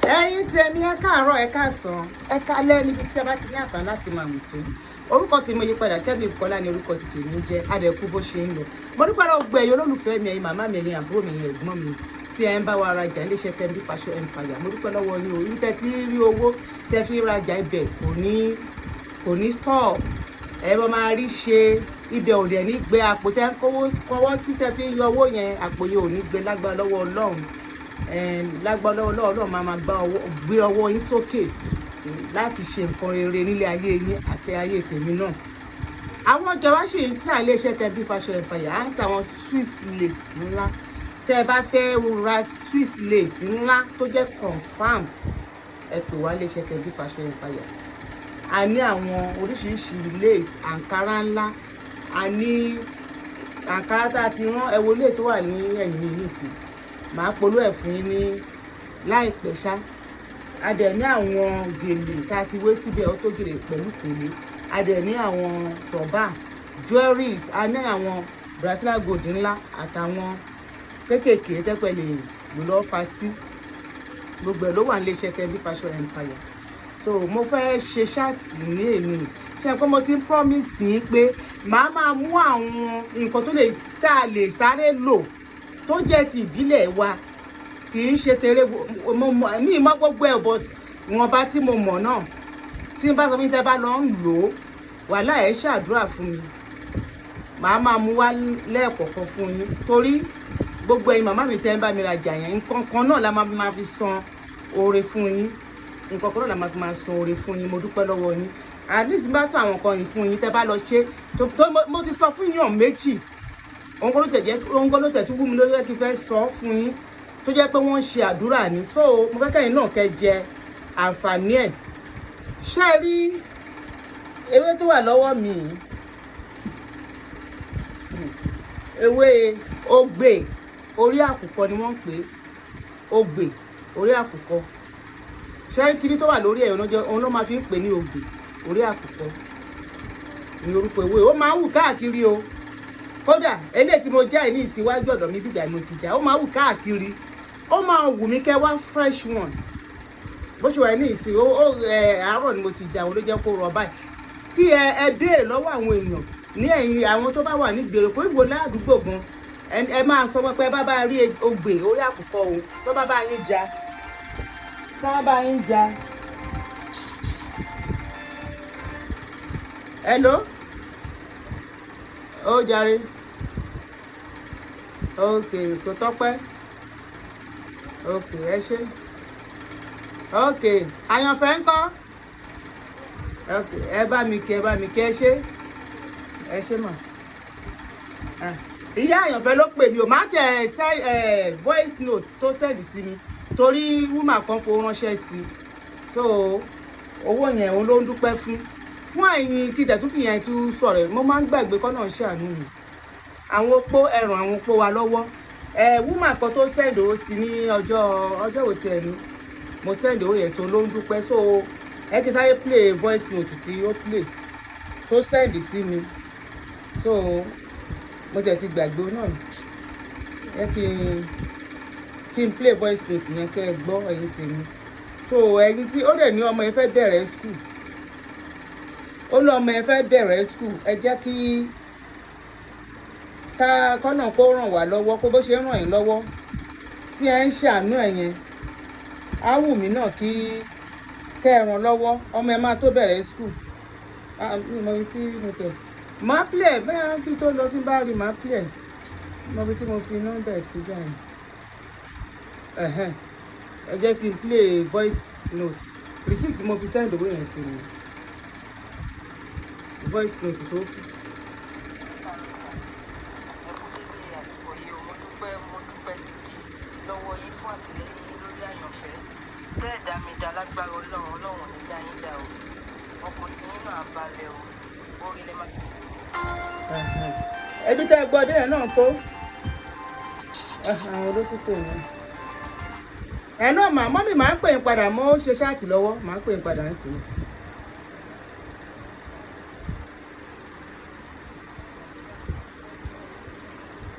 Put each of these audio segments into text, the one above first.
Ẹ̀yin tèmi, ẹ káàárọ̀, ẹ káàsán, ẹ káalẹ́, níbi tí ẹ bá ti ní àǹfààní láti máa wò tó. Orúkọ tèmi yí padà, Kẹ́mi Bùkọ́lá ní orúkọ ti tèmi jẹ́. Adẹ̀kú bó ṣe ń lọ. Mo dúpẹ́ lọ́wọ́ gbogbo ẹ̀yin olólùfẹ́ mi, ẹ̀yin màmá mi, ẹ̀yin àbúrò mi, ẹ̀yin ẹ̀gbọ́n mi tí ẹ ń bá wa rajà iléeṣẹ́ Kembi Fashion Empire. Mo dúpẹ́ lọ́wọ́ yín o. Ibi tẹ́ ti rí owó tẹ́ fi rajà, ibẹ̀ kò ní stop. Ẹ bá máa rí ṣe, ibẹ̀ ò dẹ̀ ní gbé. Àpò tẹ́ ń kọ́wọ́ sí tẹ́ fi ń yọ owó yẹn, àpò yẹn ò ní gbé lágbára lọ́wọ́ Ọlọ́run. Lágbára lọ́wọ́ Ọlọ́run, máa máa gbé ọwọ́ yín sókè láti ṣe nǹkan rere nílé ayé yín àti ayé tèmi náà. Àwọn ọjà wa ṣì ń tà. Iléeṣẹ́ Kembi Fashion Empire, à ń ta àwọn Swiss lace ńlá. Tẹ́ ẹ bá fẹ́ ra Swiss lace ńlá tó jẹ́ confam, ẹ pè wá iléeṣẹ́ Kembi Fashion Empire. A ní àwọn oríṣiríṣi lace, àǹkárá ńlá, a ní àǹkárá tá a ti rán. Ẹ wo ilé tó wà ní ẹ̀yìn mi nísìn, màá polówó ẹ̀ fún yín ní láìpẹ́ ṣá. A dẹ̀ ní àwọn gèlè tá a ti wé síbẹ̀, ó tó gèlè pẹ̀lú kòlé. A dẹ̀ ní àwọn turban, jewelries, a ní àwọn Brazilian gold ńlá àtàwọn kéékèèké tẹ́pẹ́ lè lò lọ́ party. Gbogbo ẹ̀ ló wà ní iléeṣẹ́ Kembi Fashion Empire. So mo fẹ́ ṣe chat ní èmi, ṣe pé mo ti ń promise yín pé màá máa mú àwọn nǹkan tó lè tá a lè sáré lò, tó jẹ́ ti ìbílẹ̀ wa, kì í ṣe tèrè. Mi mọ̀ gbogbo ẹ̀, but ìwọ̀nba tí mo mọ̀ náà, tí n bá sọ fún yín, tẹ́ bá lọ ń lò ó, wàhálà, ẹ̀ ṣàdúrà fún mi. Màá máa mú wá lẹ́ẹ̀kọ̀ọ̀kan fún yín, torí gbogbo ẹ̀yin màmá mi tẹ́ ń bá mi rajà yẹn, nǹkan kan náà la máa fi san oore fún yín. Nǹkan kan náà la máa fi máa san oore fún yín. Mo dúpẹ́ lọ́wọ́ yín. At least bá sọ àwọn nǹkan yìí fún yín, tẹ́ bá lọ ṣe tó, mo ti sọ fún yàn méjì, òun kọ́ ló tẹ̀ jẹ́, òun kọ́ ló tẹ̀ tún wú mi lórí kí n fẹ́ sọ fún yín, tó jẹ́ pé wọ́n ń ṣe àdúrà ní. So mo fẹ́ kẹ́yìn náà kẹ́ jẹ àǹfààní ẹ̀. Ṣé ẹ rí ewé tó wà lọ́wọ́ mi yìí? Ewé ogbè orí àkùkọ ni wọ́n ń pè é, ogbè orí àkùkọ. Ṣé ẹ rí kíní tó wà lórí ẹ̀? Òun ló máa fi ń pè ní ogbè orí àkùkọ ní orúkọ ewé. Ó máa ń wù káàkiri o. Kódà eléyìí tí mo já ẹ ní ìsíwájú ọ̀dọ̀ mi bíbí àmì ti já, ó máa wù káàkiri. Ó máa wù mí kẹ́ wá fresh one bó ṣe wà ní ìsìn. Ó ẹ àárọ̀ ni mo ti já, òun ló jẹ́ kó rọ báyìí. Kí ẹ béèrè lọ́wọ́ àwọn èèyàn ní ẹ̀yìn, àwọn tó bá wà ní ìgbèríko, ìwò ládùúgbò gan, ẹ máa sọ pé bá bá rí ogbè orí àkùkọ o, tó bá bá yín já, tó bá bá yín já. Hello, ó jàre. Ok, kò tọ́pẹ́. Ok, ẹ ṣé. Ok, àyànfẹ́ ńkọ́? Ok, ẹ bá mi kí, ẹ bá mi kí. Ẹ ṣé, ẹ ṣé mà. Ìyá àyànfẹ́ ló pè mí o. Máa tẹ ẹ voice note tó send sí mi, torí woman kan fowó ránṣẹ́ sí i. So owó yẹn, òun ló ń dúpẹ́ fún ẹ̀yin. Kí tẹ̀ tún fi yẹn tún sọ̀rọ̀, mo máa ń gbàgbé kọ́ náà ṣàánú mi. Àwọn opó, ẹ ràn àwọn opó wa lọ́wọ́. Ẹ woman kan tó send owó sí ní ọjọ́ òtí ẹ̀ ni mo send owó yẹn, so ló ń dúpẹ́. So ẹ kí sáré play voice note tí ó play tó send sí mi. So mo tẹ̀ ti gbàgbé náà. Ẹ kí n play voice note yẹn kẹ́ ẹ gbọ́, ẹ̀yin tèmi. So ẹ̀yin tí ó dẹ̀ ní ọmọ yẹn fẹ́ bẹ̀rẹ̀ school, ó ní ọmọ yẹn fẹ́ bẹ̀rẹ̀ school, ẹ jẹ́ kí ká kọ́nà kó ràn wá lọ́wọ́, kó bó ṣe ń ràn yín lọ́wọ́ tí ẹ ń ṣàánú ẹ̀ yẹn, á wù mí náà kí kẹ́ ẹ ràn lọ́wọ́. Ọmọ ẹ máa tó bẹ̀rẹ̀ school. Mi mọ ibi tí mo tẹ̀ máa play ẹ̀ bẹ́ẹ̀ kí tó lọ. Tí n bá rí, máa play ẹ̀. Mọ ibi tí mo fi nọ́mbà ẹ̀ sí bẹ́ẹ̀. Ẹ̀hẹ́n, ẹ jẹ́ kí n play voice note receipt tí mo fi send owó yẹn sí mi, voice note tó kù. Ẹ kú dédé àsìkò yìí o. Mo dúpẹ́, mo dúpẹ́ gidi lọ́wọ́ yín fún àtìlẹ́yìn yín lórí àyànfẹ́. Bẹ́ẹ̀ dá mi dá, lágbára Ọlọ́run, Ọlọ́run ò ní dá yín dá o. Ọkàn tí yín náà balẹ̀ o. Orí lẹ máa. Ẹ̀hẹ́n. Ebi tẹ́ ẹ gbọ́ dé yẹn náà tó àwọn olótútù yẹn. Ẹ náà mà mọ́mì, máa ń pè ń padà. Mọ́ ó ṣe chat lọ́wọ́, máa ń pè ń padà ń sìn.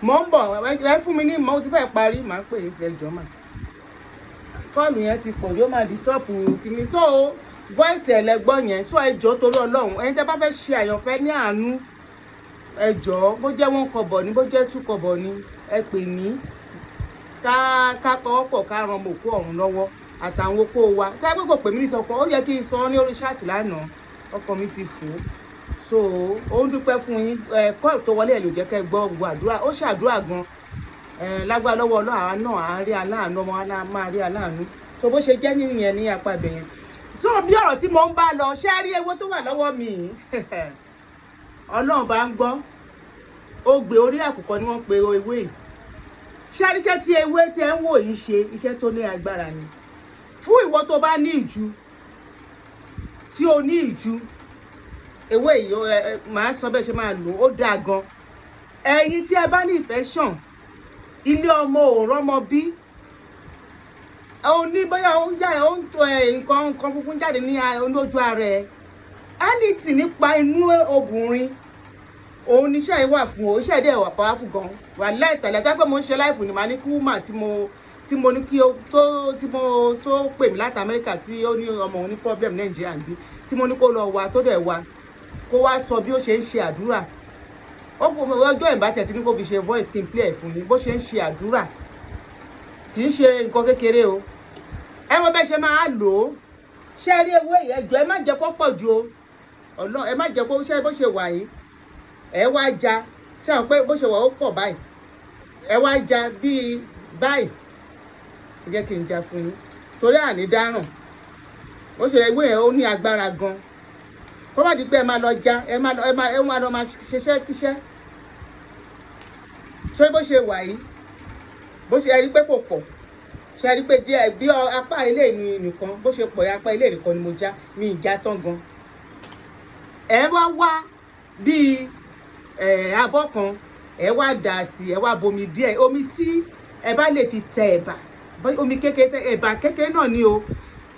Mò ń bọ̀, ẹ fún mi ní, mo ti fẹ́ parí, màá pè é sí ẹjọ́ mà. Call yẹn ti pọ̀, yóò máa disturb kìíní. So voice ẹlẹgbọ́n yẹn. So ẹ jọ̀ọ́, torí Ọlọ́run, ẹ̀yin tẹ́ bá fẹ́ ṣe Àyànfẹ́ ní àánú, ẹ jọ̀ọ́, bó jẹ́ 1 kọ́bọ̀ ní, bó jẹ́ 2 kọ́bọ̀ ní, ẹ pè mí, ká pawọ́pọ̀, ká ran ọmọ òkú ọ̀run lọ́wọ́ àtàwọn opó wa. Tí a gbé kò pè mí ní sọkọ, ó yẹ kí n sọ ní orí chat lánàá, ọkọ mi ti fò ó. So ó ń dúpẹ́ fún yín. Ẹ call tó wọlé ẹ̀ ló jẹ́ kẹ́ gbọ́ gbogbo àdúrà ó ṣàdúrà gan. Ẹ lágbára lọ́wọ́ Ọlọ́run, àwa náà à ń rí aláàánú, ọmọ wa máa rí aláàánú. So bó ṣe jẹ́ nìyẹn ní apá ibẹ̀ yẹn. So bí ọ̀rọ̀ tí mo ń bá lọ, ṣé rí ewé tó wà lọ́wọ́ mi yìí? Ọlọ́run bá ń gbọ́, ó gbé orí àkùkọ ni wọ́n pe ewé yìí. Ṣé rí iṣẹ́ tí ewé tẹ́ ń wò yìí ṣe? Iṣẹ́ tó ní agbára ni. Fún ìwọ tó bá ní ìju, tí o ní ìju, ewé yìí màá sọ bẹ́ẹ̀ ṣe máa lò ó. Dáa gan. Ẹ̀yin tí ẹ bá ní infection, ilé ọmọ ò rọ́mọ bí, ó ní bóyá ó ń já, ó ń tó ẹ nǹkan nǹkan funfun jáde ní lójú ara ẹ, anything nípa inú obìnrin, òun níṣẹ́ yìí wà fún o. Iṣẹ́ dẹ̀ wà powerful gan. Wà láìtàlẹ̀ tó pé mo ń ṣe live ni, màá ní kí woman tí mo ní kí ó tó tí mo tó pè mí láti Amẹ́ríkà, tí ó ní ọmọ òun ní problem Nàìjíríà ń bí, tí mo ní kó lọ wá, tó dẹ̀ wá, kó wá sọ bí ó ṣe ń ṣe àdúrà. Ó kò ọjọ́ ìbátẹ̀ tí ní kó fi ṣe voice kí n play ẹ̀ fún yín, bó ṣe ń ṣe àdúrà. Kì í ṣe nǹkan kékeré o. Ẹ mọ bẹ́ẹ̀ ṣe máa lò ó. Ṣé ẹ rí ewé yẹn? Jọ, ẹ má jẹ́ kó pọ̀ ju o. Ọ̀nà ẹ má jẹ́ kó ṣe bó ṣe wà yìí. Ẹ wá ja, ṣé àwọn pé bó ṣe wà ó pọ̀ báyìí? Ẹ wá ja bíi báyìí. Ẹ jẹ́ kí n ja fún yín torí àní dáràn. Ó ṣe ewé yẹn, ó ní agbára gan. Kó má di pé ẹ máa lọ ja, ẹ máa lọ máa ṣiṣẹ́ kíṣẹ́. Ṣé bó ṣe wà yìí, bó ṣe ẹ rí pé kò pọ̀? Ṣe rí pé díẹ̀ bí apá ilé mi nìkan, bó ṣe pọ̀ yẹn, apá ilé nìkan ni mo já, mi ì já tán gan. Ẹ wá wá bíi ẹ abọ́ kan, ẹ wá dà sí, ẹ wá bomi díẹ̀, omi tí ẹ bá lè fi tẹ ẹ̀bà, omi kékeré, tẹ ẹ̀bà kékeré náà ni o,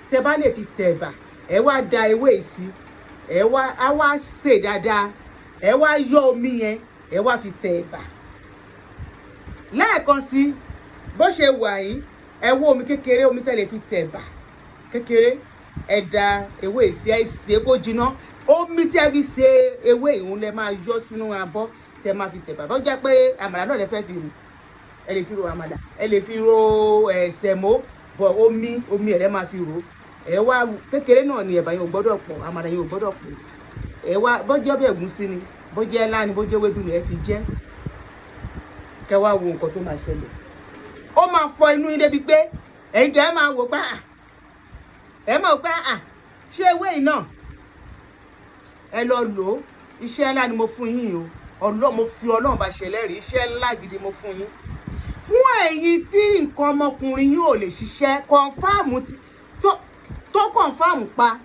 tẹ bá lè fi tẹ ẹ̀bà. Ẹ wá da ewé yìí sí, ẹ wá á wá sè dáadáa, ẹ wá yọ omi yẹn, ẹ wá fi tẹ ẹ̀bà. Lẹ́ẹ̀kan sí, bó ṣe wà yìí, ẹ wó omi kékeré, omi tẹ́ lè fi tẹ ẹ̀bà kékeré, ẹ da ewé sí, ẹ sè é kó jiná. Omi tí ẹ fi ṣe ewé ìhun lẹ máa yọ sínú abọ́ tí ẹ máa fi tẹ̀bà. Bó jẹ́ pé àmàlà náà lẹ fẹ́ fi rò, ẹ lè fi ro àmàlà, ẹ lè fi ro sẹ̀mó bọ̀, omi ẹ̀ lẹ máa fi rò. Ẹ wá kékeré náà ni, ẹ̀bà yẹn ò gbọ́dọ̀ pọ̀, àmàlà yẹn ò gbọ́dọ̀ pọ̀. Ẹ wá bó jẹ́ ọbẹ̀ ẹ̀gúsí ni, bó jẹ́ ẹ̀lá ni, bó jẹ́ ewédú ni, ẹ fi jẹ́. Kẹ́ wá wo nǹkan tó máa ṣẹlẹ̀. Ó máa fọ inú yín débi pé ẹ̀yin kẹ́ ẹ máa wò pé à, ẹ máa wò pé à, ṣé ewé yìí náà? Ẹ lọ lò ó. Iṣẹ́ ńlá ni mo fún yín o. Ọlọ́ mo fi Ọlọ́run bá ṣẹlẹ́rìí, iṣẹ́ ńlá gidi mo fún yín. Fún ẹ̀yin tí nǹkan ọmọkùnrin yín ò lè ṣiṣẹ́, confirm tó confirm pa,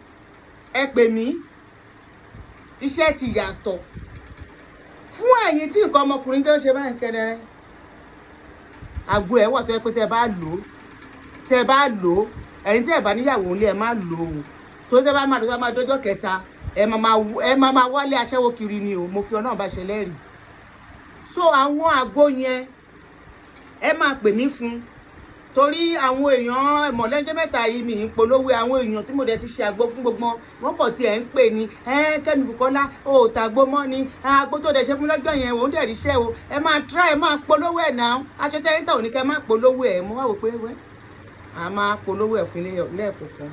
ẹ pè mí, iṣẹ́ ti yàtọ̀. Fún ẹ̀yin tí nǹkan ọmọkùnrin tó ń ṣe báyìí kẹ́dẹ́rẹ́, àgbo ẹ̀ wà tó yẹ pé tẹ́ bá lò ó, tẹ́ bá lò ó, ẹ̀yin tí ẹ̀ bá níyàwó ńlé, ẹ má lò ó. Tó tẹ́ bá máa lò ó, máa dọ́jọ́ kẹta, ẹ máa máa wálé aṣẹ́wó kiri ni o. Mo fi Ọlọ́run bá ṣẹlẹ́rìí. So àwọn àgbo yẹn, ẹ máa pè mí fún, torí àwọn èèyàn mọ̀lẹ́jọ́ mẹ́ta yìí mi ń polówó. Àwọn èèyàn tí mo dẹ̀ ti ṣe àgbo fún, gbogbo wọn kàn tiẹ̀ ń pè ní ẹ, "Kẹ́mi Bùkọ́lá, o ò tàgbo mọ́ ni? Àgbo tó dẹ̀ ṣe fún lọ́jọ́ yẹn, òun dẹ̀ ríṣẹ́ o." Ẹ máa try, ẹ máa polówó ẹ̀ náà. Aṣọ tẹ́ ń tà ò ní kẹ́ máa polówó ẹ̀. Mo wá wò pé wẹ́ a máa polówó ẹ̀ fún lẹ́ẹ̀kọ̀ọ̀kan.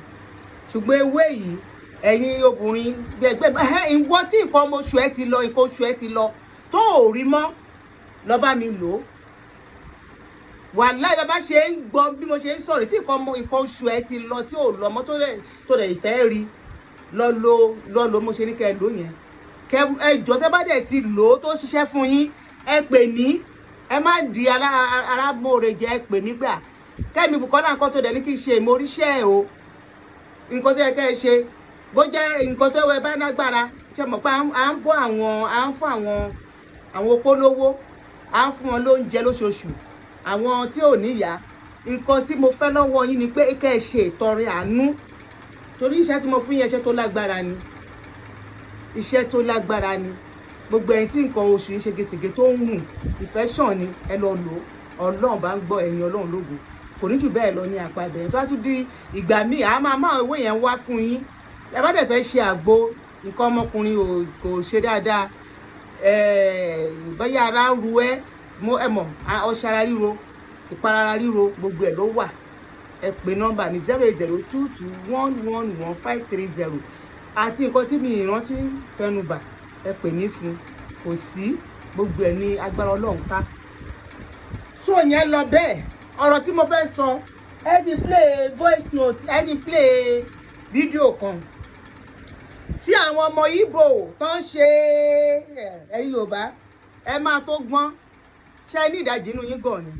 Ṣùgbọ́n ewé yìí, ẹ̀yin obìnrin gbẹgbẹ́, ìwọ tí nǹkan ọmọ oṣù ẹ ti lọ, nǹkan oṣù ẹ ti lọ tó ò rí mọ́, lọ bá mi lò ó. Wàláì, bàbá ṣe ń gbọ́ bí mo ṣe ń sọ̀rọ̀, tí nǹkan oṣù ẹ ti lọ, tí ò lọ mọ́, tó dẹ̀ ìfẹ́ rí, lọ lo, lọ lo. Mo ṣe ní kẹ́ ẹ lò yẹn. Kẹ ẹ jọ, tẹ́ bá dẹ̀ ti lò ó, tó ṣiṣẹ́ fún yín, ẹ pè mí. Ẹ má di arámóore jẹ. Ẹ pè mí gbà, "Kẹ́mi Bùkọ́lá, nǹkan tó dẹ̀ ní kí n ṣe, ìmọ̀ríṣẹ́ o, nǹkan tó yẹ kẹ́ ẹ ṣe." Bó jẹ́ nǹkan tó ẹ bá nágbára, ṣe mọ̀ pé à ń bọ́ àwọn, à ń fún àwọn opó lówó, à ń fún wọn lóúnjẹ lóṣooṣù, àwọn tí ò níyàá. Nǹkan tí mo fẹ́ lọ́wọ́ yín ni pé kẹ́ ẹ ṣe ìtọrẹ àánú, torí iṣẹ́ tí mo fún yín, iṣẹ́ tó lágbára ni, iṣẹ́ tó lágbára ni. Gbogbo ẹ̀yin tí nǹkan oṣù yín ṣe gèsègè, tó ń rùn, infection ni, ẹ lọ lò ó. Ọlọ́run bá ń gbọ́, ẹ̀yin Ọlọ́run lógo. Kò ní jù bẹ́ẹ̀ lọ ní apá ibẹ̀. Tó bá tún di ìgbà míì, a máa máa owó yẹn wá fún yín. Ẹ bá dẹ̀ fẹ́ ṣe àgbo, nǹkan ọmọkùnrin ò kò ṣe dáadáa, bóyá ara ń ru ẹ́, mo ẹ mọ̀, ọṣẹ ara ríro, ìpara ara ríro, gbogbo ẹ̀ ló wà. Ẹ pè nọ́mbà mi, 08022111530, àti nǹkan tí mi ìrántí fẹnubà, ẹ pè mí fún. Kò sí, gbogbo ẹ̀ ní agbára Ọlọ́run ká. So yẹn lọ bẹ́ẹ̀. Ọ̀rọ̀ tí mo fẹ́ sọ, ẹ ti play voice note, ẹ ti play fídíò kan tí àwọn ọmọ Ìgbò tó ń ṣe. Ẹ̀yin Yorùbá, ẹ máa tó gbọ́n. Ṣe ní ìdajì inú yín gàn ni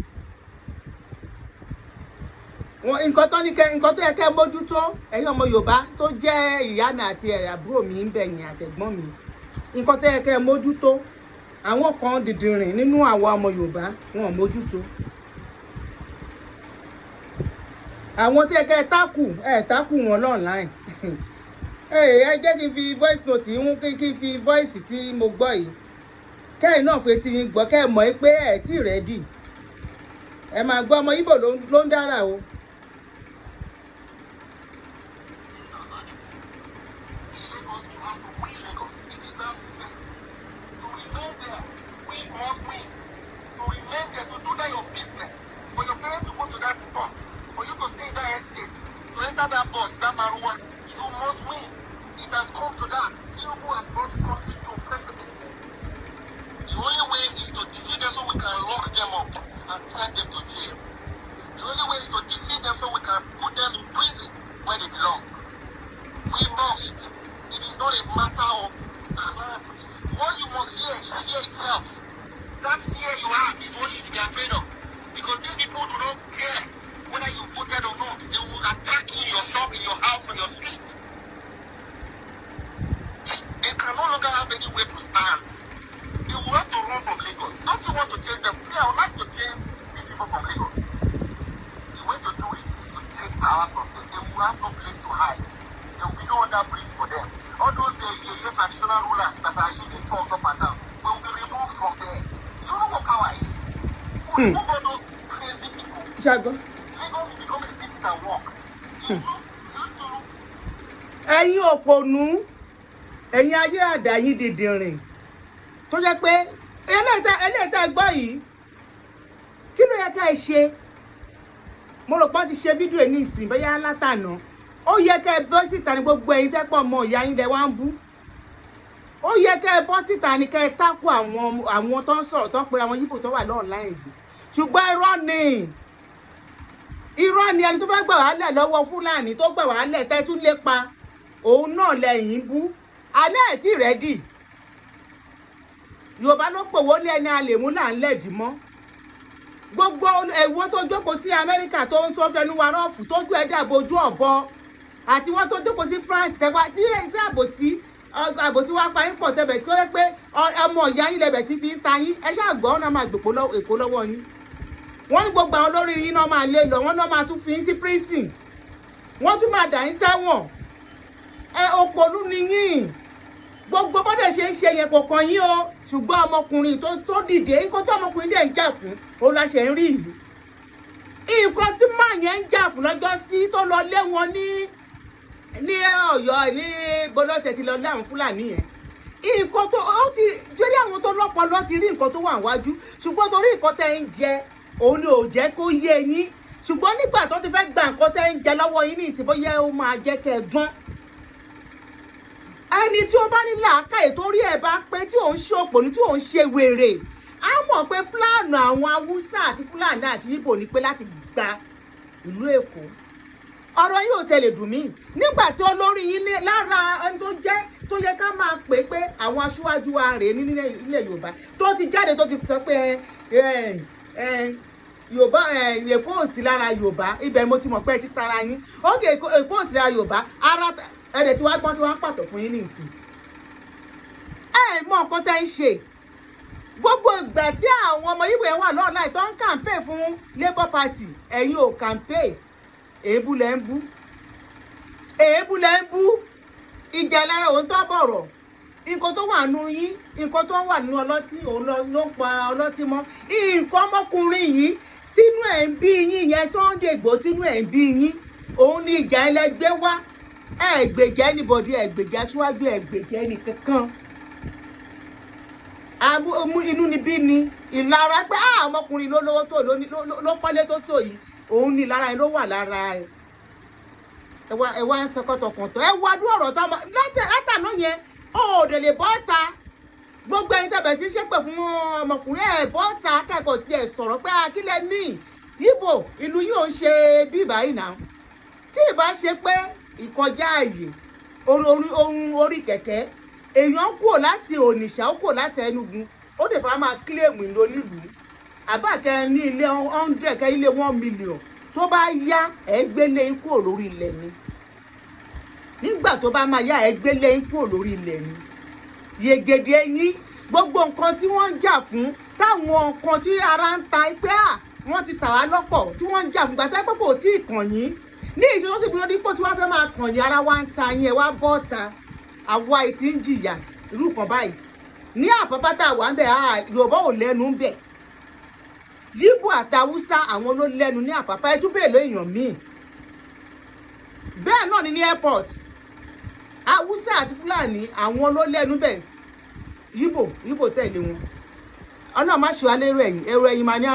wọn. Nǹkan tó ní kẹ, nǹkan tó yẹ kẹ́ mójútó, ẹ̀yin ọmọ Yorùbá tó jẹ́ ìyá mi àti àbúrò mi ń bẹ̀yìn àtẹ̀gbọ́n mi, nǹkan tó yẹ kẹ́ mójútó, àwọn kan dìdìrìn nínú àwọn ọmọ Yorùbá, wọn ò mójútó. Àwọn tí ẹ kẹ́ tákù, ẹ tákù wọn online. Ẹ jẹ́ kí n fi voice note yìí ń kí n fi voice tí mo gbọ́ yìí, kẹ́yìn náà fi etí yín gbọ́, kẹ́ ẹ mọ̀ pé ẹ tí ready. Ẹ máa gbọ́, ọmọ Ìgbò ló ń dára o. In Lagos, you have to win Lagos. It is that simple. To remain there, we must win. To remain there, to do that your business, for your parents to go to that spot, for you to stay in that estate, to enter that bus, that Marwa, you must win. It has come to that. Tinubu has brought the country to precipice. The only way is to defeat them so we can lock them up and send them to jail. The only way is to defeat them so we can put them in prison where they belong. We must. It is not a matter of what you must fear is fear itself. That fear you have is what you should be afraid of. Because these people do not care whether you voted or not. They will attack you in your shop, in your house, on your street. They can no longer have anywhere to stand. They will have to run from Lagos. Don't you want to chase them? Me, I would like to chase these people from Lagos. The way to do it is to take power from them. They will have no place to hide. There will be no other bridge for them. All those traditional rulers that are using thugs up and down will be removed from there. You know what power is? We remove all those crazy people. Ṣàgbọ́n. Lagos will become a city that works. You too. Ẹ̀yin òpònú, ẹ̀yin ayé àdá yín dìndìnrìn tó jẹ́ pé eléyìí tá gbọ́ yìí, kí ló yẹ ká ẹ ṣe? Mo rò pọ́n ti ṣe fídíò ẹ̀ ní ìsìn, bóyá látànà. Ó yẹ ká ẹ bọ́ síta ní gbogbo ẹ̀yin tẹ́pọ̀ ọmọ ìyá yín lẹ wá ń bú. Ó yẹ ká ẹ bọ́ síta ní ká ẹ tákù àwọn tó ń sọ̀rọ̀, tó ń pera àwọn Yíbò tó wà l'online yìí. Ṣùgbọ́n irọ́ ni, irọ́ ni. Ẹni tó fẹ́ gbà wá lẹ̀ lọ́wọ́ Fúlàní, tó gbà wá lẹ̀ tẹ́ tún lépa, òun náà lẹ́yìn bú. Alẹ́ ẹ̀ tí ready. Yorùbá ló pòwó ní ẹni a lè mú là ń lẹ̀dí mọ́. Gbogbo ẹ̀wọ́n tó jókòó sí Amẹ́ríkà tó ń sọ fẹnu wa rọ́ọ̀fù, tójú ẹ̀ dàbò ojú ọ̀bọ, àti wọ́n tó jókòó sí France tẹ́wá tí àbòsí wá pa yín pọ̀ tẹ́bẹ̀ tí ó yẹ pé ọmọ ìyá yín lẹ́bẹ̀ tí fi ń ta yín. Ẹ ṣáà gbọ́, ọ̀nà máa gbòpó Èkó lọ́wọ́ yín. Wọ́n ní gbogbo àwọn olórí yín náà máa lé lọ, wọ́n náà máa tún fi yín sí prison, wọ́n tún máa dà yín sẹ́wọ̀n. Ẹ òpònú ni yín. Gbogbo bọ́dẹ̀ ṣe ń ṣe yẹn kò kàn yín o. Ṣùgbọ́n ọmọkùnrin tó dìde, nǹkan tí ọmọkùnrin dẹ̀ ń jà fún, òun la ṣe ń rí yìí. Nǹkan tí máa yẹn ń jà fún lọ́jọ́ sí tó lọ lé wọn ní Ọ̀yọ́, ní bọ́lọ́tẹ̀ ti lọ lé àwọn Fúlàní yẹn, nǹkan tó ó ti torí àwọn tó lọ́pọlọ ti rí nǹkan tó wà níwájú. Ṣùgbọ́n torí nǹkan tẹ́ ń jẹ, òun ni ò jẹ́ kó yé yín. Ṣùgbọ́n nígbà tó ti fẹ́ gba nǹkan tẹ́ ń jẹ lọ́wọ́ yín ní ìsìn, bóyá ó máa jẹ́ kẹ́ ẹ gbọ́n. Ẹni tí ó bá ní làákàyè, tó rí ẹ̀ bá pé, tí òun ṣe òpònú, tí òun ṣe wèrè, á mọ̀ pé plan àwọn Haúsá àti Fúlàní àti Ìgbò ní pé láti gba ìlú Èkó. Ọ̀rọ̀ yìí ò tẹ̀lé dùn mí nígbà tí olórí yín lára ẹni tó jẹ́ tó yẹ ká máa pè pé àwọn aṣíwájú wa rèé ní nílẹ̀ Yorùbá, tó ti jáde, tó ti sọ pé ẹ ẹ Yorùbá ẹ, Èkó ò sí lára Yorùbá. Ibẹ̀ mo ti mọ̀ pé ẹ ti tara yín ókè. Èkó ò sí lára Yorùbá. Ara ẹ̀rẹ̀ tí wàá gbọ́n tí wàá ń pàtó fún yín nìsín. Ẹ mọ nǹkan tẹ́ ń ṣe. Gbogbo ìgbà tí àwọn ọmọ Ìgbò yẹn wà lọ́ọ̀láì tó ń campaign fún Labour Party, ẹ̀yin ò campaign. Èébú lẹ́ ń bú, èébú lẹ́ ń bú. Ìjà lára òun tó bọ̀rọ̀. Nǹkan tó wà nù yín, nǹkan tó wà nínú ọlọ́tí, òun ló ń pa ọlọ́tí mọ́. Nǹkan ọmọkùnrin yìí Tínú ẹ̀ ń bí yín yẹn, Sunday Igboho, tínú ẹ̀ ń bí yín, òun ni ìjà ẹlẹgbẹ́ wá. Ẹ gbèjà anybody, ẹ gbèjà aṣíwájú, ẹ gbèjà ẹnì kankan. Inú ni bí ni ìlara pé ah, ọmọkùnrin ló lówó tó ló kọ́lé tó tó yìí, òun ni ìlara yẹn ló wà lára ẹ. Ẹ wá ń sọ kọ́tọ̀kọ̀tọ̀. Ẹ wá dúró ọ̀rọ̀ tó ọmọ látàná yẹn, ó ò dẹ̀ lè bọ́ ta. Gbogbo ẹni tẹ̀bẹ̀ sí ṣépè fún ọmọkùnrin, ẹ̀ bọ́ ta kẹ́kọ̀ọ́ tiẹ̀ sọ̀rọ̀ pé akílẹ̀ míì yíbò ìlú yìí ò ń ṣe bí báyìí náà. Tí ì bá ṣe pé ìkọjá ààyè orí ohun orí kẹ̀kẹ́, èèyàn kúrò láti Onitsha, ó kúrò láti Enugu, ó lè fà máa claim ìlú onílùú àbákẹ́ ní ilé 100 kẹ́, ilé 1 million. Tó bá yá, ẹ̀ gbélé yín kúrò lórí ilẹ̀ ni. Nígbà tó bá máa yá, ẹ̀ gbélé yín kúrò lórí ilẹ̀ ni. Yegede yín, gbogbo nǹkan tí wọ́n ń jà fún, táwọn nǹkan tí ara ń ta pé à wọ́n ti tà wá lọ́pọ̀, tí wọ́n ń jà fún gbàtẹ́ pé kò tí ì kàn yín ní ìṣòro tó ti gbúdọ̀ dípò tí wọ́n fẹ́ máa kàn yín, ara wa ń ta yín, ẹ wá bọ́ ta. Àwa yìí ti ń jìyà irú kan báyìí ní Àpápá tá a wà ń bẹ̀. Yorùbá ò lẹ́nu ń bẹ̀. Yíbò àtàwùsá, àwọn ló lẹ́nu ní Àpápá. Ẹ tún bèèrè lóèyàn míì. Bẹ́ẹ̀ náà ni ní airport, Haúsá àti Fúlàní, àwọn ló lẹ́nu bẹ̀. Yíbò tẹ̀lé wọn. Ọlọ́run má ṣe wá lérò ẹ̀yìn. Èrò ẹ̀yìn mà ní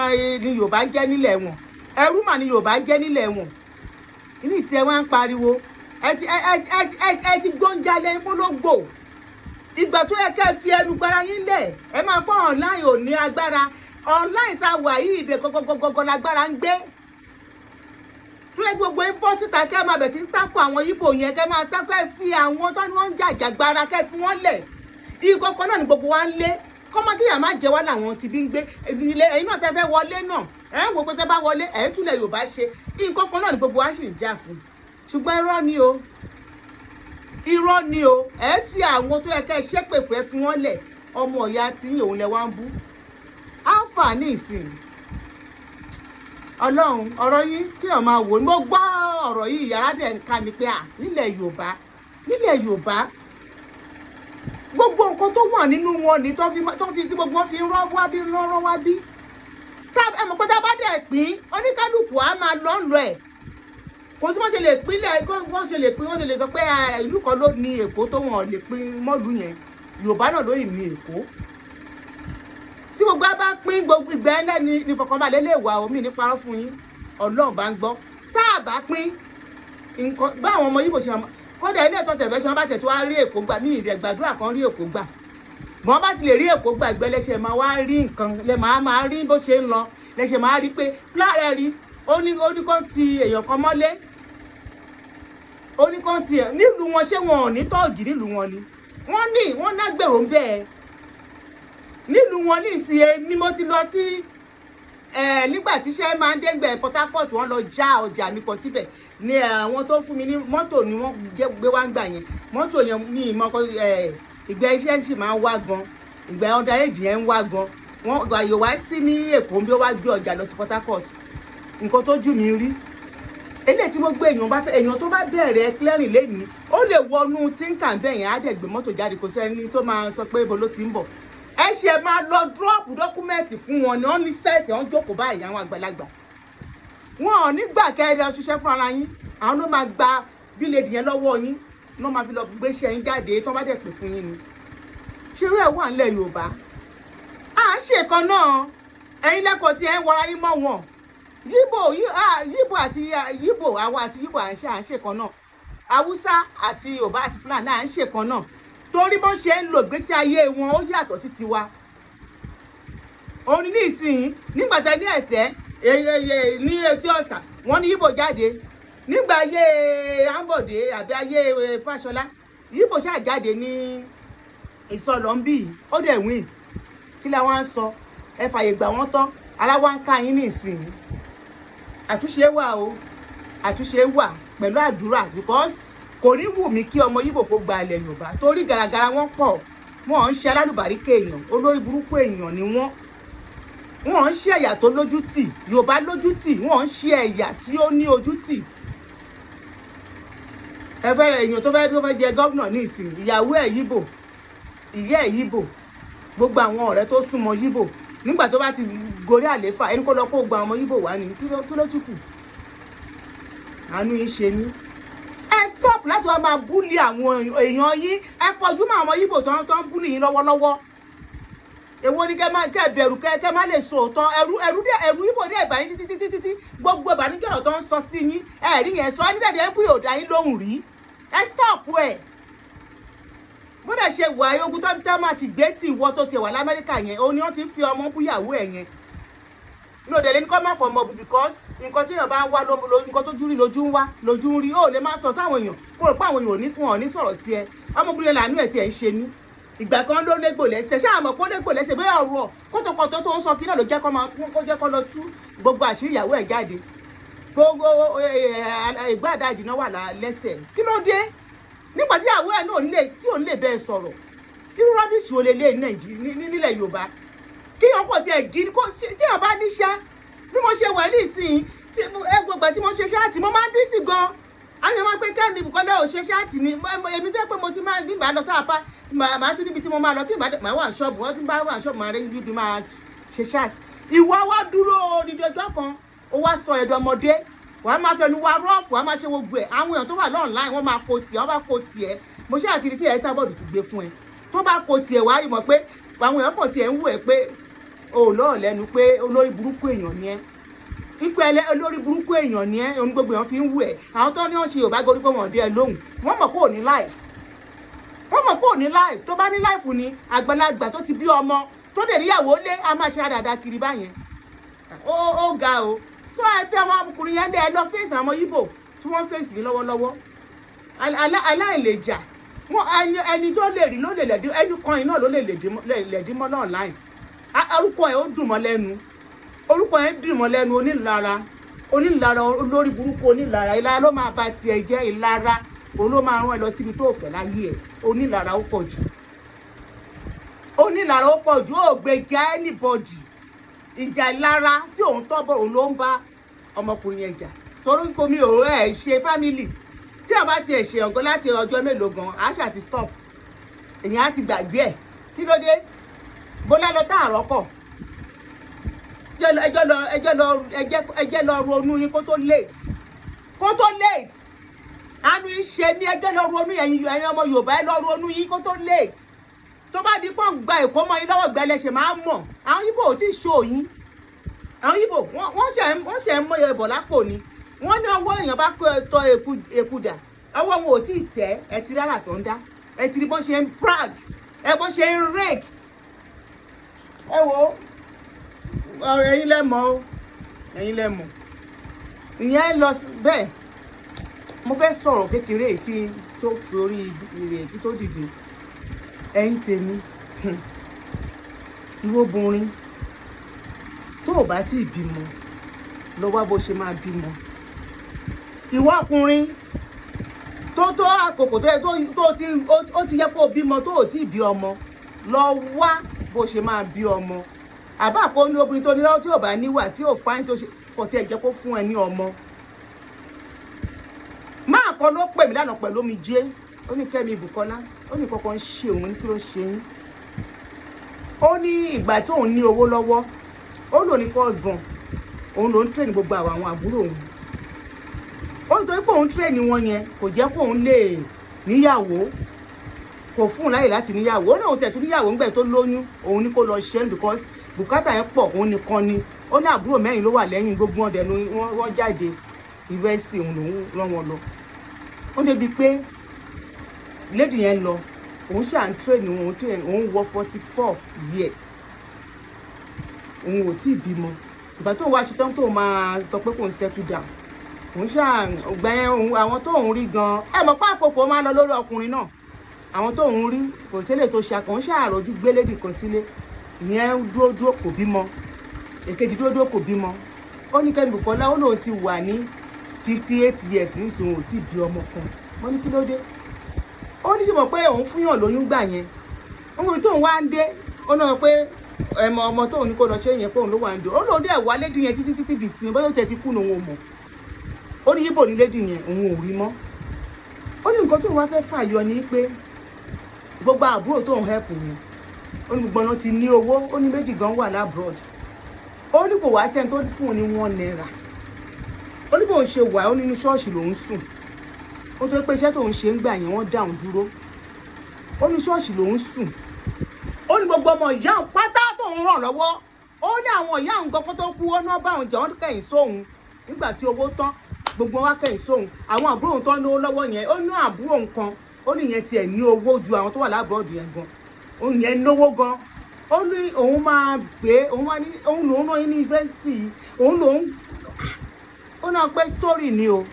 ní Yorùbá jẹ́ nílẹ̀ wọn. Ẹrú mà ní Yorùbá jẹ́ nílẹ̀ wọn. Ní ìsìn, ẹ wá ń pariwo. Ẹ ti ẹ ẹ ẹ ẹ ẹ ti gbóúnjalè fọlọ́gbò. Ìgbà tó yẹ kẹ́ ẹ fi ẹnu gbára yín lẹ̀, ẹ máa pọ́ online ò ní agbára. Online tá a wà yìí, ibẹ̀ gọgọgọgọ lágbára ń gbé. Tó yẹ gbogbo yín bọ́ síta, kẹ́ ẹ máa bẹ̀ tí ń tákù àwọn Yíbò yẹn, kẹ́ ẹ máa tákù. Ẹ fi àwọn tó ní wọ́n ń jàjàgbara, kẹ́ ẹ fi wọ́n lẹ̀. Ìkọ̀kọ̀ náà ni gbogbo wa ń lé kọ́mọ́kíyà má jẹ́ wá làwọn ti bí ń gbé ilé. Ẹ̀yin náà tẹ́ fẹ́ wọlé náà, ẹ̀ ń wo pé tẹ́ bá wọlé, ẹ̀ ń túlẹ̀ Yorùbá ṣe. Nǹkan kan náà ni gbogbo wa sì ń jà fún, ṣùgbọ́n irọ́ ni o, irọ́ ni o. Ẹ̀ fi àwọn tó yẹ kẹ́ ẹ ṣépè fún, ẹ fi wọ́n lẹ̀. Ọmọ ìyá tí òun lẹ wá ń bú àǹfààní ìsìn. Ọlọ́run, ọ̀rọ̀ yín kí ọ̀ máa wò ní. Mo gbọ́ ọ̀rọ̀ yìí, yàrá dẹ̀ ń ká mi pé à nílẹ̀ Yorùbá, nílẹ̀ Yorùbá, gbogbo nǹkan tó wà nínú wọn ní tó fi tí gbogbo wọn fi ń rọ́ wá bí, rọ́ wá bí. Ẹ mọ̀ pé tá a bá dẹ̀ pín, oníkálukú á máa lọ́ ń lọ ẹ̀. Kò sí wọ́n ṣe lè pínlẹ̀, wọ́n ṣe lè pín, wọ́n ṣe lè sọ pé ìlú kan ló ní Èkó tó wọ́n lè pín mọ́lù yẹn. Yorùbá náà ló yìí ní Èkó. Tí gbogbo á bá pín, gbogbo ìgbà ẹlẹ́ni ní ìfọ̀kànbalẹ̀ lè wà. Omi ní parọ́ fún yín, Ọlọ́run bá ń gbọ́. Tá a bá pín nǹkan bá àwọn ọmọ Yíbò ṣe máa kódà ilé ẹ̀tọ́ tẹ̀fẹ́ ṣe, wọ́n bá tẹ̀ tó wá rí Èkó gbà ní ìrẹ̀ gbàdúrà kan rí Èkó gbà mọ́. Bá ti lè rí Èkó gbà, ìgbẹ́lẹ́ṣẹ̀ máa wá rí nǹkan lẹ máa máa rí bó ṣe ń lọ. Lẹ́ṣẹ̀ máa rí pé láàrẹ̀ rí ó ní kó ti èèyàn kan mọ́lé, ó ní kó ti ẹ̀ nílùú wọn. Ṣé wọn ò ní tọ́ọ̀gì nílùú wọn ni? Wọ́n ní wọ́n lágbèrò ń bẹ́ẹ̀ nílùú wọn ní ìsìn. Èmi mo ti lọ sí ẹ nígbà tí iṣẹ́ máa ń dégbẹ̀ Port Harcourt, wọ́n lọ já ọjà mi kan síbẹ̀ ní àwọn tó fún mi ní mọ́tò ni wọ́n gbé wá ń gbà yẹn. Mọ́tò yẹn ní ìmọ̀ ìgbà iṣẹ́ sì máa ń wá gan, ìgbà ọ̀dà èjì yẹn ń wá gan. Wọ́n àyè wá sí ní Èkó bí ó wá gbé ọjà lọ sí Port Harcourt. Nǹkan tó jù mí rí eléyìí tí mo gbé, èèyàn bá fẹ́, èèyàn tó bá bẹ̀rẹ̀ clearing lẹ́nìí, ó lè wọnú tíńkà bẹ́ẹ̀ yẹn, á dẹ̀ gbé mọ́tò jáde. Kò sẹ́ni tó máa sọ pé ibo ló ti ń bọ̀. Ẹ ṣe máa lọ drop document fún wọn ni wọ́n ní set, wọ́n jókòó báyìí. Àwọn àgbàlagbà wọn ò ní gbà kẹ́ ẹ lọ ṣiṣẹ́ fún ara yín. Àwọn ló máa gba bíléèdì yẹn lọ́wọ́ yín, ló máa fi lọ gbéṣẹ́ yín jáde tó bá dẹ̀ pè fún yín ni. Ṣerú ẹ̀ wà nílẹ̀ Yorùbá? À ń ṣèkan náà. Ẹ̀yin lẹ́kọ̀ọ́ tí ẹ ń wọra yín mọ́ wọn. Yíbò, Yíbò àti Yíbò, àwa àti Yíbò à ń ṣèkan náà. Haúsá àti Yorùbá àti Fúlàní, à ń ṣèkan náà, torí bó ṣe ń lo ìgbésí ayé wọn, ó yàtọ̀ sí tiwa. Òun ní ìsìn nígbà tá ní ẹ̀fẹ́ ní etí ọ̀sà, wọ́n ní Yíbò jáde nígbà ayé Ambode àbí ayé Fáṣọlá. Yíbò ṣáà jáde ní Ìsọlọ̀ ń bì, ó dẹ̀ win. Kí la wá ń sọ? Ẹ fàyè gbà wọ́n tán, ara wa ń ká yín ní ìsìn. Àtúnṣe wà o, àtúnṣe wà pẹ̀lú àdúrà, because kò ní wù mí kí ọmọ Yíbò kó gba ilẹ̀ Yorùbá, torí gàràgàrà wọn pọ̀. Wọn ń ṣe alálùbáríkà èèyàn, olórí burúkú èèyàn ni wọ́n. Wọ́n ń ṣe ẹ̀yà tó lójú tì. Yorùbá lójú tì, wọ́n ń ṣe ẹ̀yà tí ó ní ojú tì. Ẹ fẹ́ èèyàn tó fẹ́ jẹ gómìnà ní ìsìn, ìyàwó ẹ̀ Yíbò, ìyá ẹ̀ Yíbò, gbogbo àwọn ọ̀rẹ́ tó súnmọ́ Yíbò. Nígbà tó bá ti gorí àléfà, ẹni kó lọ kó gba ọmọ Yíbò wá ní, kí ló tún kù? Àánú yín ṣe mí. Ẹ stop láti wá máa bully àwọn èèyàn yín. Ẹ kọjú mọ́ àwọn Yíbò tó ń bully yín lọ́wọ́lọ́wọ́. Èwo ni kẹ máa kẹ bẹ̀rù, kẹ má lè sọ òótọ́? Ẹ̀rù dé, ẹ̀rù Yíbò dé ẹ̀bà yín títí títí títí. Gbogbo ìbànújẹ́ ọ̀rọ̀ tó ń sọ sí yín, ẹ rí yẹn sọ. Ẹni tẹ̀lé ń bú yóò dá yín lóhùn rí. Ẹ stop ẹ̀. Bó dẹ̀ ṣe wà, ogun tó tẹ́ máa ti gbé tí ìwọ tó ti wà l'Amẹ́ríkà yẹn, òun ni wọ́n ti ń fi ọmọ búyàwó ẹ̀ yẹn. Mi ò dẹ̀ lé ní kọ́ má fọmọ bù, because nǹkan tí èèyàn bá ń wá ló, nǹkan tó jú rí lójú ń wá, lójú ń rí. Ó lè má sọ sáwọn èèyàn kó rò pé àwọn èèyàn ò ní fún ọ ní sọ̀rọ̀ sí ẹ. Ọmọbìnrin làánú ẹ̀ tí ẹ̀ ń ṣe mí. Ìgbà kan ló légbò lẹ́sẹ̀, ṣáà mọ̀ kó légbò lẹ́sẹ̀? Bóyá ọ̀rọ̀ kótókótó tó ń sọ kí náà ló jẹ́ kó máa kó jẹ́ kó lọ tú gbogbo àṣírí ìyàwó ẹ̀ jáde. Gbogbo ìgbà àdájì náà wà lẹ́sẹ̀. Kí ló dé nígbà tí ìyàwó ẹ̀ náà nílé tí ò ní lè bẹ́ẹ̀ sọ̀rọ̀? Irú rubbish wo lè lé nílẹ̀ Yorùbá? Kí ọkọ̀ tiẹ̀ gidi kó tí èèyàn bá níṣẹ́ bí mo ṣe wà nísìnyí, tí gbogbo tí mo ṣe chat, mo máa ń busy gan. Àwọn èèyàn máa ń pé Kẹ́mi Bùkọ́lá ò ṣe chat ni. Èmi tẹ́ pé mo ti máa nígbà lọ sápá, màá tún níbi tí mo máa lọ, tí màá wà ṣọ́ọ̀bù. Wọ́n ti bá wà ṣọ́ọ̀bù, máa rí níbi máa ṣe chat. Ìwọ wá dúró odidi ọjọ́ kan, ó wá sọ ẹ̀dọ̀ ọmọdé, wàá máa fẹnu wa rough, wàá máa ṣe gbogbo ẹ̀. Àwọn èèyàn tó wà online, wọ́n máa kó tiẹ̀, wọ́n bá kó tiẹ̀. Mo ṣe àti tí ẹ̀ sábọ̀dù tó gbé fún ẹ, tó bá kó tiẹ̀, wàá rí mọ̀ pé àwọn èèyàn kàn tiẹ̀ ń wò ẹ́ pé o ò lọ́ọ̀ lẹ́nu, pé olórí burúkú èèyàn ni ẹ́, ipò ẹlẹ olórí burúkú èèyàn ni ẹ́. Ohun gbogbo èèyàn fi ń wù ẹ́. Àwọn tó ní wọ́n ṣe Yorùbá gorí pé wọ́n dé ẹ lóhùn, wọ́n mọ̀ pé ò ní life. Wọ́n mọ̀ pé ò ní life. Tó bá ní life ni, àgbàlagbà tó ti bí ọmọ, tó dẹ̀ níyàwó lé, a máa ṣe àdàdà kiri báyẹn. Ó ga o. Tó ẹ fi àwọn ọkùnrin yẹn lé, ẹ lọ fèsì àwọn Yíbò tí wọ́n fèsì lọ́wọ́lọ́wọ́. Aláìlèjà wọn, ẹni tó lè rí ló lè lẹ̀dí ẹni kan iná ló lè lẹ̀dí mọ́ náà láì. Orúkọ ẹ̀ ó dùn mọ́ lẹ́nu, orúkọ ẹ̀ dùn mọ́ lẹ́nu. Onílara, onílara, olórí burúkú, onílara. Ìlara ló máa ba tiẹ̀ jẹ́. Ìlara òun ló máa rán ẹ lọ síbi tó fẹ́ láyé ẹ̀. Onílara ó pọ̀ jù, onílara ó pọ̀ jù. Ó gbèjà anybody. Ìjà ìlara tí òun tọ́ bọ̀, òun ló ń bá ọmọkùnrin yẹn jà, torí kò mi ò ẹ̀ ṣe family. Tí a bá tiẹ̀ ṣe ọ̀gọ́ láti ọjọ́ mélòó gan, àṣà ti stop, èèyàn á ti gbàgbé ẹ̀. Kí ló dé? Bọ́lá lọ tá àrọ́kọ̀. Ẹjọ́ lọ, ẹjọ́ lọ, ẹjẹ́ lọ ronú yín kó tó late, kó tó late. Àánú yín ṣe mí. Ẹjẹ́ lọ ronú. Ẹ̀yin ọmọ Yorùbá, ẹ lọ ronú yín kó tó late. Tó bá di pọ́n gba Èkó mọ́ yín lọ́wọ́ gbẹlẹ́ṣẹ̀ máa mọ̀. Àwọn Yíbò ò tí ì ṣó yín. Àwọn Yíbò, wọ́n ṣe ń mọ ẹbọ̀ lápò ni. Wọ́n ní ọwọ́ èèyàn bá tọ́ eku dà, ọwọ́ wọn ò tí ì tẹ́ ẹ. Ti rárá tó ń dá ẹ ti rí bọ́n ṣe ń brag ẹ, bọ́n ṣe ń rake. Ẹ wo ọ̀rọ̀, ẹ̀yin lẹ mọ̀ o, ẹ̀yin lẹ mọ̀. Ìyẹn lọ bẹ́ẹ̀. Mo fẹ́ sọ̀rọ̀ kékeré kí n tó fi orí ìrè kí tó dìde. Ẹ̀yin tèmi, ìwọ obìnrin tó o bá tí ì bímọ, lọ wá bó ṣe máa bímọ. Ìwọ ọkùnrin tó tó àkókò tó yẹ tó ti ó ti yẹ kó o bímọ, tó o tí ì bí ọmọ, lọ wá bó ṣe máa bí ọmọ. Àbá kó ní obìnrin tó ní lọ́wọ́ tí ò bá níwà, tí ò fáyín, tó ṣe kò tiẹ̀ jẹ́ kó fún ẹ ní ọmọ. Máa kọ́ ló pè mí lánàá pẹ̀lú omijé. Ó ní, "Kẹ́mi Bùkọ́lá," ó ní kọ́kọ́ ń ṣe òun. Ní kí ló ṣe yín? Ó ní ìgbà tí òun ní owó lọ́wọ́, ó lò ní first born, òun ló ń train gbogbo àwọn àbúrò òun. Ó nítorí pé òun train wọn yẹn, kò jẹ́ kó òun lè níyàwó, kò fún un láyè láti níyàwó. Ó ní òun tẹ̀tún níyàwó ńgbẹ̀ tó lóyún, òun ní kó lọ ṣe é because bùkátà yẹn pọ̀, òun nìkan ni. Ó ní àbúrò mẹ́rin ló wà lẹ́yìn, gbogbo ọ̀dẹ̀ ni wọ́n jáde yunifásitì, òun lòún rán wọn lọ. Ó débi pé lady yẹn lọ, òun ṣáà ń train òun train òun wọ 44 years, òun ò tí ì bímọ. Ìgbà tó wá ṣetán tó máa sọ pé kò ń settle down, òun ṣáà gbà yẹn. Òun àwọn tó òun rí gan, ẹ mọ̀ pé àkókò máa lọ lórí ọkùnrin náà. Àwọn tó òun rí kò sílẹ̀ tó ṣe àkàn ṣáà rọjú gbé lady kan sílé. Ìyẹn dúró dúró, kò bímọ. Èkejì dúró dúró, kò bímọ. Ó ní, "Kẹ́mi Bùkọ́lá," ó lóun ti wà ní 58 years nísìnyí, òun ò tí ì bí ọmọ kan. Mo ní kí ló dé? Ó ní ṣe mọ̀ pé òun fúnyàn lóyún gbà yẹn, òun ibi tóun wá ń dé. Ó náà pé ẹmọ ọmọ tóun ní kó lọ ṣe yẹn, pé òun ló wà ń dé. Ó lóun dẹ̀ wá lady yẹn títí títí dì sí, bóyá ó tiẹ̀ ti kú ní, òun ò mọ̀. Ó ní yíbò ní lady yẹn, òun ò rí mọ́. Ó ní nǹkan tóun wá fẹ́ fàyọ ni pé gbogbo àbúrò tóun help yẹn Ó ní gbogbo ọ̀nà ti ní owó. Ó ní méjì gan wà l'abroad. Ó ní kò wá sẹ́ni tó fún un ní ₦1. Ó ní bóun ṣe wà, ó nínú ṣọ́ọ̀ṣì lòún sùn. Ó tó pé iṣẹ́ tóun ṣe ń gbà yẹn, wọ́n dá òun dúró. Ó ní ṣọ́ọ̀ṣì lòún sùn. Ó ní gbogbo ọmọ ìyá òun pátá tóun ràn lọ́wọ́, ó ní àwọn ìyá òun gan tó kú, ó ná bá òun jẹ́, wọ́n kẹ̀yìn sóhun nígbà tí owó tán, gbogbo wa kẹ̀yìn sóhun. Àwọn àbúrò òun tó ń lówó lọ́wọ́ yẹn, ó ní àbúrò òun kan, ó ní ìyẹn tiẹ̀ ní owó ju àwọn tó wà l'abroad yẹn gan, òun yẹn lówó gan. Ó ní òun máa gbé òun wá ní òun lòún rán yín ní yunifásitì, òun lòún. Ó náà pé sórí ni o.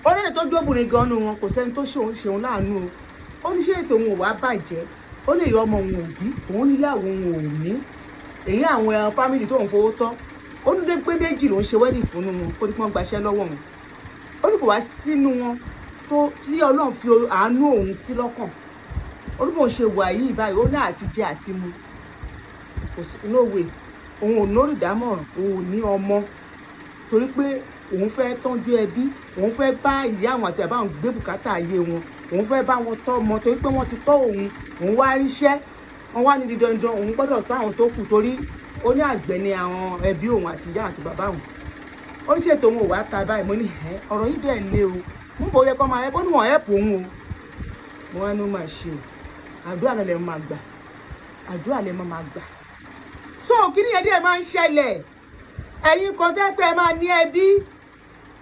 Ó lẹ́nu tó jóbìnrin gan nu wọn, kò sẹ́ni tó ṣeun láàánú o. Ó ní ṣé ètò òun ò wá bàjẹ́? Ó lè yọ ọmọ òun òbí òun, níyàwó òun ò ní èyí, àwọn family tó ń fowó tọ́. Ó ní dé pé méjì ló ń ṣe wedding fún wọn kó ní kí wọ́n gbaṣẹ́ lọ́wọ́ wọn. Ó ní kò wá sínú wọn tó tí Ọlọ́run fi àánú òun sí lọ́kàn. Ó ní bóun ṣe wà yìí báyìí, ó ní àti jẹ àti mu, kò sí no way. Òun ò lórí ìdámọ̀ràn, òun ò ní ọmọ, torí pé òun fẹ́ tọ́jú ẹbí, òun fẹ́ bá ìyá àwọn àti bàbá òun gbé bùkátà ayé wọn, òun fẹ́ bá wọn tọ́ ọmọ, torí pé wọ́n ti tọ́ òun. Òun wá ríṣẹ́, wọ́n wá ní dandan òun gbọ́dọ̀ tọ́ àwọn tó kù, torí ó ní àgbẹ̀ ni àwọn ẹbí òun àti ìyá àti bàbá òun. Ó ní ṣètò òun ò wá ta báyìí. Mo ní ẹ ọ̀rọ̀ yìí dẹ̀ le o, mo bò yẹ kó máa ẹ. Ó ní wọ́n ẹ̀pù òun o. Mo wá ní ó máa ṣe o, àdúrà náà lè máa gbà, àdúrà lè máa gbà. So kí ni ẹdí ẹ máa ń ṣẹlẹ̀? Ẹ̀yin kan tẹ́ pé ẹ máa ní ẹbí,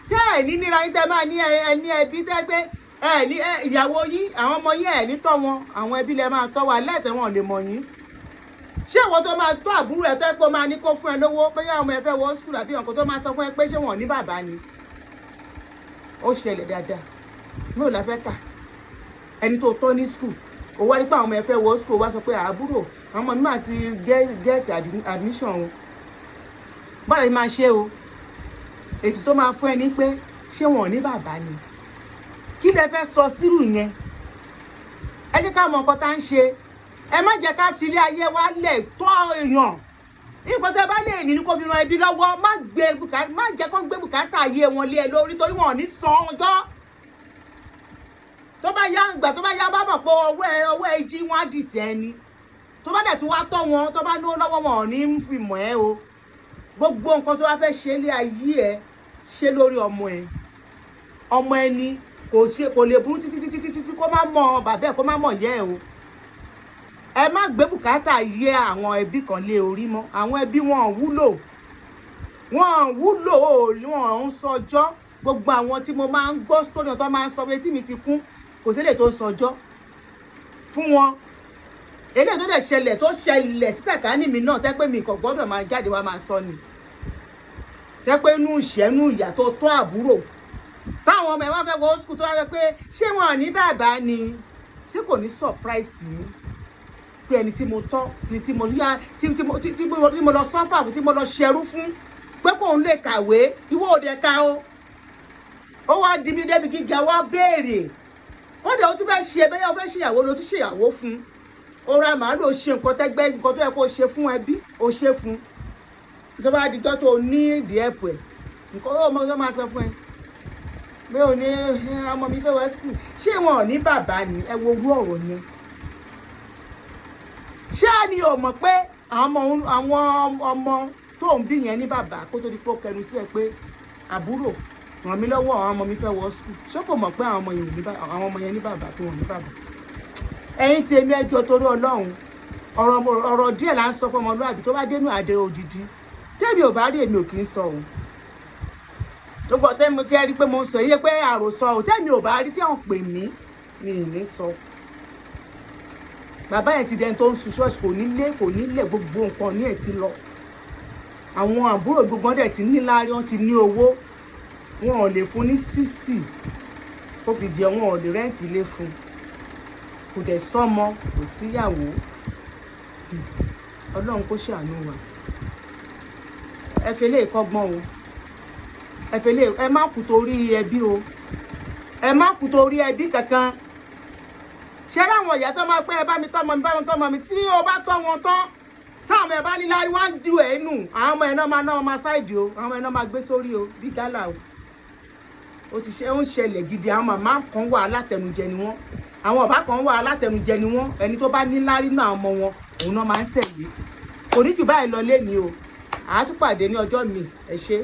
tẹ́ ẹ̀ ní níra yín, tẹ́ máa ní ẹ ní ẹbí, tẹ́ pé ẹ ní ìyàwó yín, àwọn ọmọ yín, ẹ ní tọ́ wọn, àwọn ẹbí lẹ máa tọ́ wa lẹ́tẹ̀, wọn ò lè mọ̀ yín. Ṣé ìwọ tó máa tọ́ àbúrò ẹ, tẹ́ pé ó máa ní kó fún ẹ lówó, bóyá ọmọ ẹ fẹ́ wọ school àbí nǹkan, tó máa sọ fún ẹ pé ṣé wọn ò ní bàbá ni? Ó ṣẹlẹ̀ dáadáa. Mi ò la fẹ́ kà ẹni tó tọ́ ní school, ó wá nípa àwọn ọmọ ẹ fẹ́ wọ school, ó wá sọ pé àbúrò, àwọn ọmọ mi máa ti get admission o, báwo ni máa ṣe o? Èsì tó máa fún ẹ ní pé ṣé wọn ò ní bàbá ni? Kí lẹ fẹ́ sọ sírù yẹn? Ẹ jẹ́ ká mọ nǹkan tá ń ṣe. Ẹ má jẹ́ ká filé ayé wa lẹ̀ tọ́ èèyàn. Nǹkan tẹ́ bá lè ní ní kó fi ran ẹbí lọ́wọ́. Má gbé bùkátà, má jẹ́ kó gbé bùkátà ayé wọn lé ẹ lórí, torí wọn ò ní san ọjọ́ tó bá yá. Ìgbà tó bá yá, bá mọ̀ pé ọwọ́ ẹ jí, wọ́n á dìtẹ̀ ẹni tó bá dẹ̀ tún wá tọ́ wọn. Tó bá lówó lọ́wọ́, wọn ò ní fi mọ̀ ẹ́ o. Gbogbo nǹkan tó bá fẹ́ ṣe lé ayé ẹ, ṣe lórí ọmọ ẹ. Ọmọ ẹni kò ṣe kò lè burú títí títí títí kó má mọ bàbá ẹ, kó má mọ ìyá ẹ o. Ẹ má gbé bùkátà yé àwọn ẹbí kan lé orí mọ́. Àwọn ẹbí wọn ò wúlò, wọn ò wúlò, wọn ò ń sọjọ́. Gbogbo àwọn tí mo máa ń gbọ́ story tó máa ń sọ pé tí mi ti kún, kò sí lè tó ń sọjọ́ fún wọn. Eléyìí tó dẹ̀ ṣẹlẹ̀, tó ṣẹlẹ̀ sí sàkání mi náà, tẹ́ pé mi kò gbọ́dọ̀ máa jáde wá máa sọ ni, tẹ́ pé inú ìṣẹ́nu ìyà tó tọ́ àbúrò, táwọn ọmọ ẹ̀ wá fẹ́ wọ school, tó wá sọ pé ṣé wọn ò ní bàbá ni? Ṣé kò ní surprise yín pé ẹni tí mo tọ́, ẹni tí mo yá, tí mo lọ suffer fún, tí mo lọ ṣẹrú fún pé kóun lè kàwé, ìwọ òde ká o, ó wá di mi débi gíga, wá béèrè, kódà ó tún fẹ́ ṣe bẹ́yà, ó fẹ́ ṣèyàwó, ló tún ṣèyàwó fún, ó ra màálù, ó ṣe nǹkan tẹ́gbẹ́, nǹkan tó yẹ kó ṣe fún ẹbí, ó ṣe fún. Tó bá di tó ní ìdí ẹ̀pù ẹ̀, nǹkan ó mọ tó máa sọ fún ẹ pé ò ní ọmọ mi fẹ́ wá school, ṣé wọn ò ní bàbá ni? Ẹ wo orú ọ̀rọ̀ yẹn. Ṣé ni ò mọ̀ pé àwọn ọmọ tó ń bí yẹn ní bàbá, kó tó di pé ó kẹnu sí ẹ pé àbúrò, ràn mí lọ́wọ́, àwọn ọmọ mi fẹ́ wọ school? Ṣé kò mọ̀ pé àwọn ọmọ yẹn ní bàbá, tó wọn ní bàbá? Ẹ̀yin tí èmi, ẹjọ́, torí Ọlọ́run, ọ̀rọ̀ díẹ̀ là ń sọ fún ọmọlúwàbí, tó bá dénú àdé òdìdí. Tẹ́mi ò bá rí, èmi ò kì í sọ o. Gbogbo tẹ́mi kẹ́ rí pé mo ń sọ yíyẹ pé àròsọ o. Tẹ́mi ò bá rí tí wọ́n pè mí, mi ì ní sọ. Bàbá yẹn ti dẹni tó ń sun ṣọ́ọ̀ṣì, kò nílé, kò nílẹ̀, gbogbo nǹkan ní ẹ̀ ti lọ. Àwọn àbúrò gbogbo wọn dẹ̀ ti ní láárí, wọn ti ní owó. Wọn ò lè fún ní sísì kó fi jẹ, wọn ò lè rent ilé fún, kò dẹ̀ sọ́mọ, kò síyàwó. Ọlọ́run kó ṣàánú wa. Ẹ fi eléyìí kọ́gbọ́n o. Ẹ fi eléyìí, ẹ má kú torí ẹbí o, ẹ má kú torí ẹbí kankan. Ṣé láwọn ìyá tó máa pẹ́, ẹ bá mi tọ́mọ mi, bá mi tọ́mọ mi, tí o bá tọ́ wọn tán, táwọn ẹ bá ní lárí, wọ́n á ju ẹ̀ nù. Àwọn ọmọ ẹ̀ náà máa ṣáìdì o, àwọn ọmọ ẹ̀ náà máa gbé sórí o bí gálà o. Ó ti ṣe, ó ń ṣẹlẹ̀ gidi. Àwọn màmá kan wà, alátẹnujẹ ni wọ́n. Àwọn bàbá kan wà, alátẹnujẹ ni wọ́n. Ẹni tó bá ní lárí náà, ọmọ wọn Òun náà máa ń tẹ̀lé. Kò ní jù báyìí lọ lénìí o. Àá tún pàdé ní ọjọ́ mi. Ẹ ṣé.